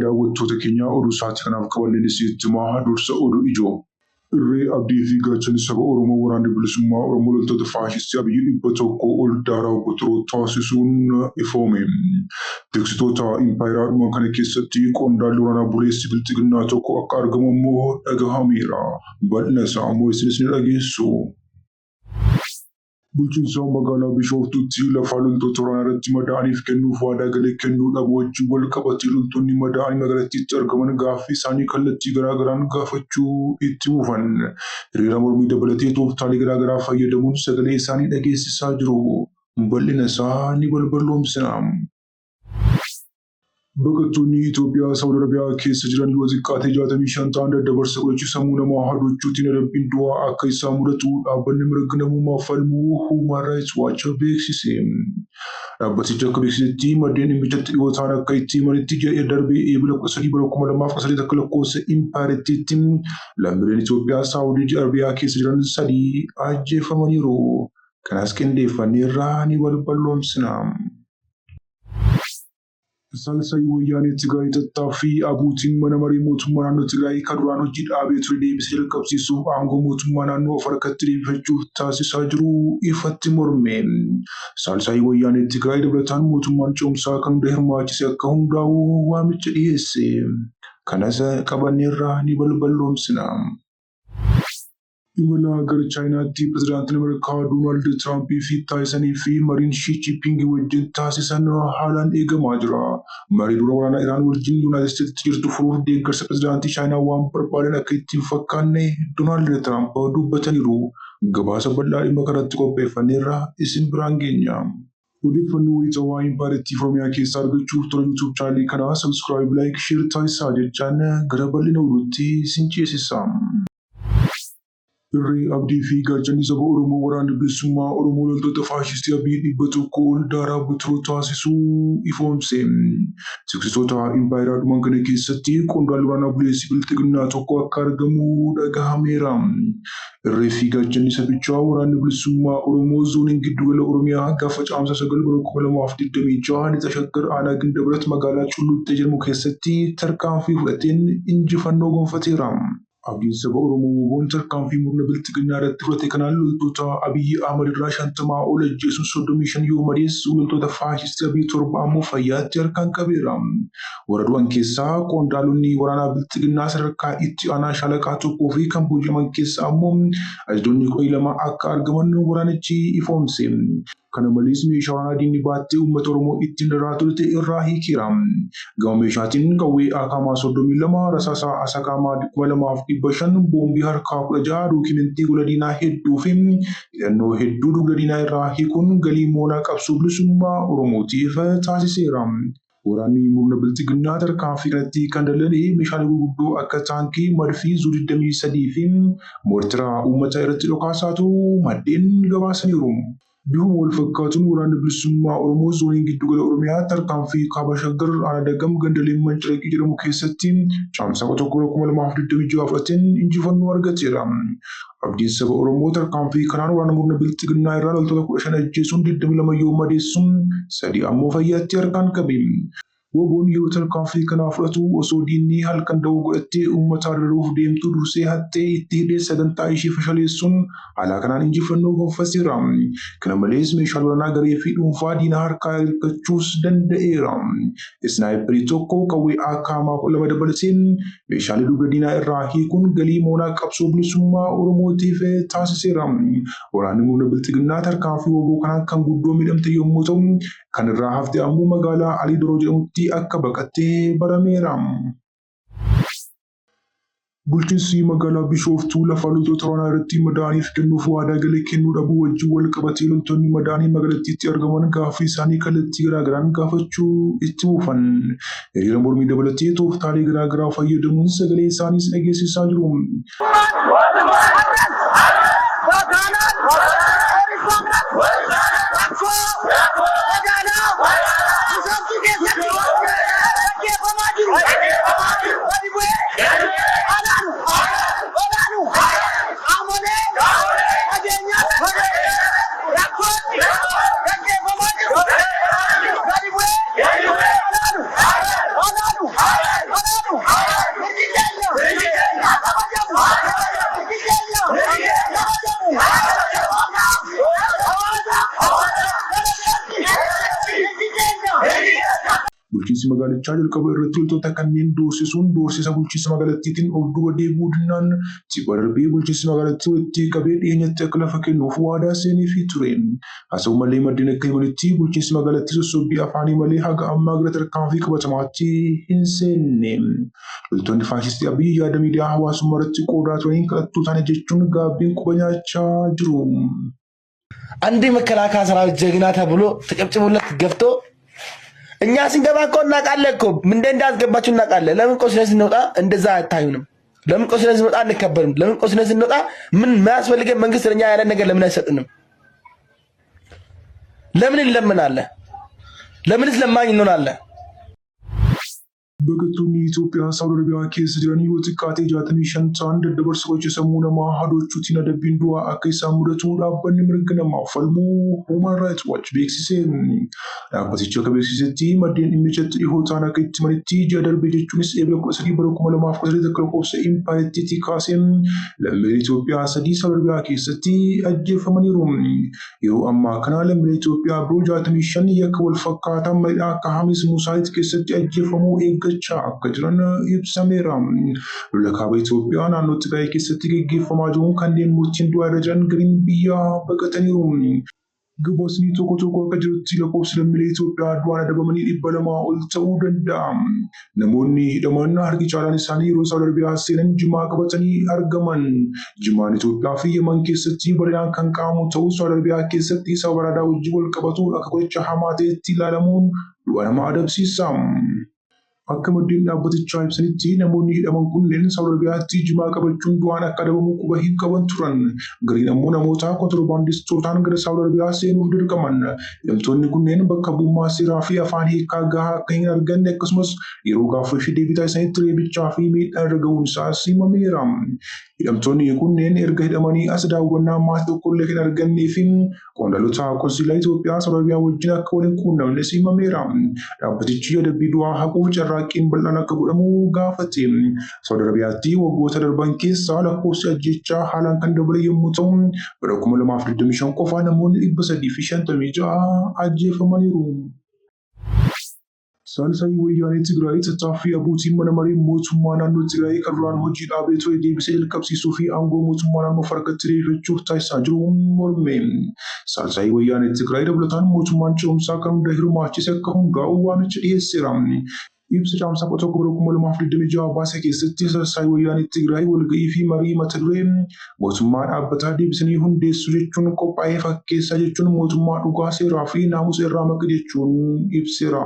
Daawwattoota keenya, oduu sa'aatii kanaaf qabanneen isinitti himaa. Dursa oduu ijoo. Irree, abdii fi gaachanni saba Oromoo Waraanni Bilisummaa Oromoo loltoota faashistii Abiyyi 100 ol daaraa botoroo taasisuun ifoome. Tiksitoota impaayeraa dhuman kana keessatti qondaalli waraanaa buleessi Bilxiginnaa tokko akka argamu ammoo dhagahameera. Bal'ina isaa ammoo isinis ni dhageessu. Bulchiinsa magaalaa Bishooftuutti lafa loltoota waraanaa irratti madaa'aniif kennuuf waadaa gale kennuu dhabuu wajjin wal qabatee loltoonni madaa'anii magaalattiitti argaman gaaffii isaanii kallattii garaa garaan gaafachuu itti fufan. Hiriira mormii dabalatee tooftaalee garaa garaa fayyadamuun sagalee isaanii dhageessisaa jiru. Bal'ina isaa ni balballoomsina. Baqattoonni Itoophiyaa Saawud Arabiyaa keessa jiran yoo xiqqaate 65 ta'an daddabarsa qoricha sammuu namaa hadoochuutiin adabbiin du'aa akka isaan mudatu dhaabbanni mirga namummaa falmu Human Rights Watch beeksise. Dhaabbatichi akka beeksisetti, maddeen dhimmichatti dhiyoo ta'an akka itti himanitti, ji'a darbe Eebila 13 bara 2018 akka lakkoofsa Impaayerittiitti lammiileen Itoophiyaa Saawud Arabiyaa keessa jiran sadii ajjeefamaniiru. Kanas qindeeffanneerra, ni balballoomsina. Saalsaay Wayyaanee Tigraay tattaaffii ABUT'n mana maree mootummaa naannoo Tigraay ka duraan hojii dhaabee ture deebisee jalqabsiisuuf aangoo mootummaa naannoo of harkatti deebifachuuf taasisaa jiru ifatti morme. Saalsaay Wayyaanee Tigraay dabalataan mootummaan ce'umsaa kan hunda hirmaachise akka hundaa'u waamicha dhiheesse. Kanas qabanneerra, ni balballoomsina. Imala gara Chaayinaatti Pirezidaantiin Ameerikaa Doonaald Tiraampii fi taasisanii fi mariin Shii Jiinpiing wajjin taasisan haalaan eegamaa jira. Marii dura waraana Iraan wajjin Yuunaayitid Isteetsitti jirtu furuuf deeggarsa pirezidaantii Chaayinaa waan barbaadan akka itti hin fakkaanne Doonaald Tiraamp dubbataniiru. Gabaasa bal'aa dhimma kanarratti qopheeffanneerra, isin biraan geenya. Odeeffannoo wayitawaa Impaayerattii fi Oromiyaa keessaa argachuuf toora YouTube channel kanaa subscribe, like, share taasisaa jechaan gara bal'ina oduutti isin ceesisa. Irree, abdii fi gaachanni saba Oromoo Waraanni Bilisummaa Oromoo loltoota faashistii Abiy 100 ol daaraa botoroo taasisuu ifoomse. Tiksitoota impaayeraa dhuman kana keessatti qondaalli waraanaa buleessi Bilxiginnaa tokko akka argamu dhagahameera. Irree fi gaachanni sabichaa Waraanni Bilisummaa Oromoo Zooniin Giddugala Oromiyaa gaafa Caamsaa 9 bara 2026 Lixa Shaggar aanaa Gindabarat magaalaa Culluuxxee jedhamu keessatti tarkaanfii fudhateen injifannoo gonfateera. Abdiin saba Oromoo WBOn tarkaanfii murna Bilxiginnaa irratti fudhate kanaan loltoota Abiy Ahmad irraa 50 ol ajjeesuun 35 yoo madeessu, loltoota faashistii Abiy 7 ammoo fayyaatti harkaan qabeera. Warra du'an keessaa qondaalonni waraanaa Bilxiginnaa sadarkaa itti aanaa shaalaqaa tokkoo fi kan booji'aman keessaa ammoo ajajoonni 12 akka argaman waraanichi ifoomse. Kana malees meeshaa waraanaa diinni baattee uummata Oromoo ittiin dararaa turte irraa hiikeera. Gama meeshaatiin qawwee AKM 32, rasaasa Asakaama 2500, boombii harkaa 16, dookimentii gola diinaa hedduu fi hidhannoo hedduu dugda diinaa irraa hiikuun galii moonaa qabsoo bilisummaa Oromootiif taasiseera. Waraanni murna Bilxiginnaa tarkaanfii kanatti kan dallane meeshaalee gurguddoo akka taankii, madfii, zuu 23 fi moortira uummata irratti dhokaasaa turuu maddeen gabaasaniiru. Bifuma wal fakkaatuun Waraanni Bilisummaa Oromoo Zooniin Giddugala Oromiyaa tarkaanfii Kaaba Shaggar Aanaa Dagam ganda Leemman Ciraqii jedhamu keessatti Caamsaa 11 bara 2026 fudhateen injifannoo argateera. Abdiin saba Oromoo tarkaanfii kanaan waraana murna Bilxiginnaa irraa loltoota 15 ajjeesuun 22 yoo madeessu, 3 ammoo fayyaatti harkaan qabe. WBOn yeroo tarkaanfii kanaa fudhatu osoo diinni halkan dawoo godhattee uummata dararuuf deemtuu dursee haxxee itti hidhee sagantaa ishee fashaleessuun haalaa kanaan injifannoo gonfateera. Kana malees meeshaa waraanaa garee fi dhuunfaa diina harkaa hirkachuus danda'eera. Isnaayiperii tokko, qawwee AKM 12 dabalatee meeshaalee dugda diinaa irraa hiikuun galii moonaa qabsoo bilisummaa Oromootiif taasiseera. Waraanni murna Bilxiginnaa tarkaanfii wbo kanaan kan guddoo miidhamte yommuu ta'u, kan irraa hafte ammoo magaalaa Alii Doroo jedhamutti akka baqatte barameera. Bulchiinsi magaalaa Bishooftuu lafa loltoota waraanaa irratti madaa'aniif kennuuf waadaa gale kennuu dhabuu wajjin wal qabatee loltoonni madaa'anii magaalattiitti argaman gaaffii isaanii kallattii garaa garaan gaafachuu itti fufan. Hiriira mormii dabalatee tooftaalee garaa garaa fayyadamuun sagalee isaaniis dhageessisaa jiru. Bulchiinsi magaalichaa jalqaba irratti loltoota kanneen doorsisuun doorsisa bulchiinsa magaalattiitiin of duuba deebi'uu dinnaan tibba darbee bulchiinsi magaalattii walitti qabee dhiyeenyatti akka lafa kennuuf waadaa seeneefii ture. Haa ta'u malee maddeen akka himanitti bulchiinsi magaalattii sossobbii afaanii malee haga ammaa gara tarkaanfii qabatamaatti hin seenne. Loltoonni faashistii Abiy yaada miidiyaa hawaasummaa irratti qoodaa turaniin kadhattuu taane jechuun gaabbiin quba nyaachaa jiru. አንድ የመከላከያ ሰራዊት ጀግና ተብሎ ተጨብጭቦለት ገብቶ እኛ ስንገባ እኮ እናውቃለን እኮ ምን እንዳስገባችሁ እናውቃለን። ለምን ቆስለን ስንወጣ እንደዛ አታዩንም? ለምን ቆስለን ስንወጣ አንከበርም? ለምን ቆስለን ስንወጣ ምን የማያስፈልገን መንግስት ለኛ ያለን ነገር ለምን አይሰጥንም? ለምን እንለምናለን? ለምንስ ለማኝ እንሆናለን? Baqattoonni Itoophiyaa Saawud Arabiyaa keessa jiran yoo xiqqaate 65 ta'an daddabarsa qoricha sammuu namaa hadoochuutiin adabbiin du'aa akka isaan mudatu dhaabbanni mirga namaaf falmuu Human Rights Watch beeksise. Dhaabbatichi akka beeksisetti maddeen dhimmichatti dhihoo ta'an akka itti himanitti ji'a darbe jechuunis Eebila 13 bara 2018 akka lakkoofsa impaayeritti kaasee lammiileen Itoophiyaa sadii Saawud Arabiyaa keessatti ajjeefamaniiru. Yeroo ammaa kana lammiileen Itoophiyaa biroo 65 yakka wal fakkaataa mana akka Hamis Musaayit keessatti ajjeefamuu eeggachaa akka jiran ibsameera. Lola kaaba Itoophiyaa naannoo Tigraay keessatti gaggeeffamaa jiruun kanneen murtiin du'aa irra jiran gariin biyya baqataniiru. Gabaasni tokko tokko akka jirutti lakkoofsi lammiilee Itoophiyaa du'aan adabamanii 200 ol ta'uu danda'a. Namoonni hidhaman harki caalaan isaanii yeroo Saawud Arabiyaa seenan jimaa qabatanii argaman. Jimaan Itoophiyaa fi Yemen keessatti bal'inaan kan qaamamu ta'uu Saawud Arabiyaa keessatti sababa araadaa wajjin wal qabatu akka qoricha hamaa ta'etti ilaalamuun du'a nama adabsiisa. Akka maddeen dhaabbatichaa ibsanitti namoonni hidhaman kunneen Saawud Arabiyaatti jimaa qabachuun du'aan akka adabamu quba hin qaban turan. Gariin ammoo namoota kontiroobaandistootaan gara Saawud Arabiyaa seenuuf dirqaman. Hidhamtoonni kunneen bakka bu'ummaa seeraa fi afaan hiikaa gahaa akka hin arganne akkasumas yeroo gaaffii fi deebii taasisanitti reebichaa fi miidhaan irra gahuun isaas himameera. Hidhamtoonni kunneen erga hidhamanii as daawwannaa maatii tokkollee kan argannee fi qondaaltota qonsilaa Itoophiyaa Saawud Arabiyaa wajjin akka waliin quunnamnes himameera. Dhaabbatichi adabbii du'aa haquuf carraaqqiin bal'aan akka godhamu gaafate. Saawud Arabiyaatti waggoota darban keessa lakkoofsi ajjechaa haalaan kan dabale yommuu ta'u, bara 2025 qofa namoonni 356 ajjeefamaniiru. Saalsaayii Wayyaanee Tigraay tattaaffii abbootiin mana maree mootummaa naannoo Tigraay kan duraan hojii dhaabee ture deebisee jalqabsiisuu fi aangoo mootummaa naannoo harkatti deebifachuuf taasisaa jiru morme. Saalsaayii Wayyaanee Tigraay dabalataan mootummaan ce'umsaa kan hunda hirmaachise akka hundaa'u waamicha dhiyeesseera. Ibsa caamsaa 11 bara 2026 baase keessatti Saalsaayii Wayyaanee Tigraay walga'ii fi marii mata duree mootummaa dhaabbataa deebisanii hundeessuu jechuun qophaa'ee fakkeessaa jechuun mootummaa dhugaa seeraa fi naamusa irraa maqe jechuun ibseera.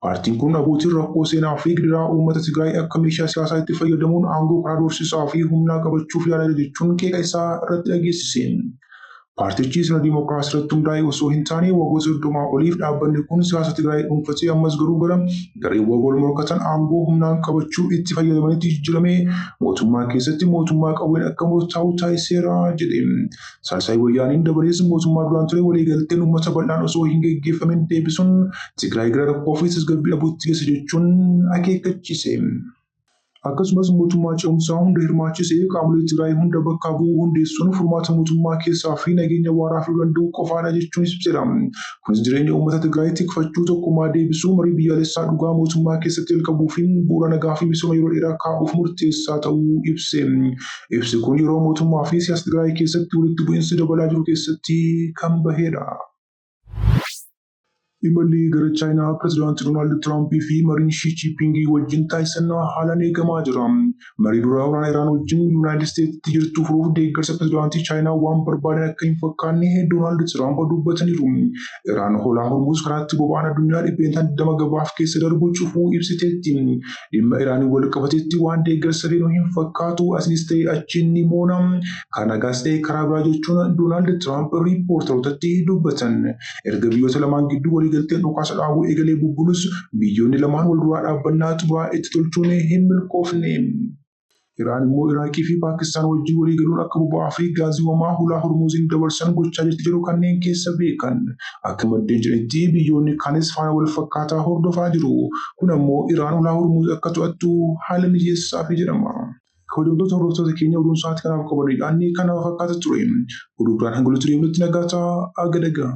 Paartiin kun abbootiin rakkoo seenaa fi gidiraa uummata Tigraay akka meeshaa siyaasaa itti fayyadamuun aangoo karaa doorsisaa fi humnaa qabachuuf yaalaa jira jechuun qeeqa isaa irratti dhageessise. Paartichi sirna dimookiraasii irratti hundaa'e osoo hin taane waggoota 30 oliif dhaabbanni kun siyaasa Tigraay dhuunfatee ammas garuu gara gareewwan wal morkatan aangoo humnaan qabachuu itti fayyadamanitti jijjiiramee mootummaa keessatti mootummaa qawween akka murtaa'u taasiseera jedhe. Saalsaayii Wayyaaniin dabalees mootummaa duraan ture waliigalteen uummata bal'aan osoo hin gaggeeffamin deebisuun Tigraay gara rakkoo fi tasgabbii dhabuutti geessa jechuun akeekkachiise. Akkasumas mootummaa ce'umsaa hunda hirmaachisee qaamolee Tigraay hunda bakka bu'uu hundeessuun furmaata mootummaa keessaa fi nageenya waaraa fiduu danda'u qofaadha jechuun ibseera. Kunis jireenya uummata Tigraay tikfachuu, tokkummaa deebisuu, marii biyyaalessaa dhugaa mootummaa keessatti jalqabuu fi bu'uura nagaa fi misooma yeroo dheeraa kaa'uuf murteessaa ta'uu ibse. Ibsi kun yeroo mootummaa fi siyaasa Tigraay keessatti walitti bu'iinsi dabalaa jiru keessatti kan bahedha. Imalli gara Chaayinaa pirezidaantii Doonaald Tiraampii fi mariin Shii Jiinpiingii wajjin taasisan haalaan eegamaa jira. Marii duraa waraana Iraan wajjin Yuunaayitid Isteetsitti jirtu furuuf deeggarsa pirezidaantii Chaayinaa waan barbaadan akka hin fakkaanne Doonaald Tiraamp dubbataniiru. Iraan holaa Hormuuz karaatti boba'aan addunyaa 20% gabaaf keessa darbu cufuu ibsiteetti. Dhimma Iraanii wal qabatetti waan deeggarsa feenu hin fakkaatu asinis ta'e achiin ni moona. Karaa nagaas ta'e karaa biraa jechuun Doonaald Tiraamp riippoortarootatti dubbatan. Erga biyyoota lamaan gidduu waliigalteen dhukaasa dhaabuu eegalee bubbulus biyyoonni lamaan wal duraa dhaabbannaa xumuraa itti tolchuun hin milkoofne. Iraan immoo Iraaqii fi Paakistaan wajjin waliigaluun akka boba'aa fi gaazii uumamaa hulaa Hormuuziin dabarsan gochaa jirti jedhu kanneen keessa beekan. Akka maddeen jedhanitti biyyoonni kaanis faana wal fakkaataa hordofaa jiru. Kun ammoo Iraan hulaa Hormuuz akka to'attu haala mijeessaafi jedhama. Kabajamtoota hordoftoota keenya oduun sa'aatii kanaaf qabanidha. Inni kana fakkaata ture. Oduu biraan hanga walitti deebinutti nagaa ta'aa aga dhagaa.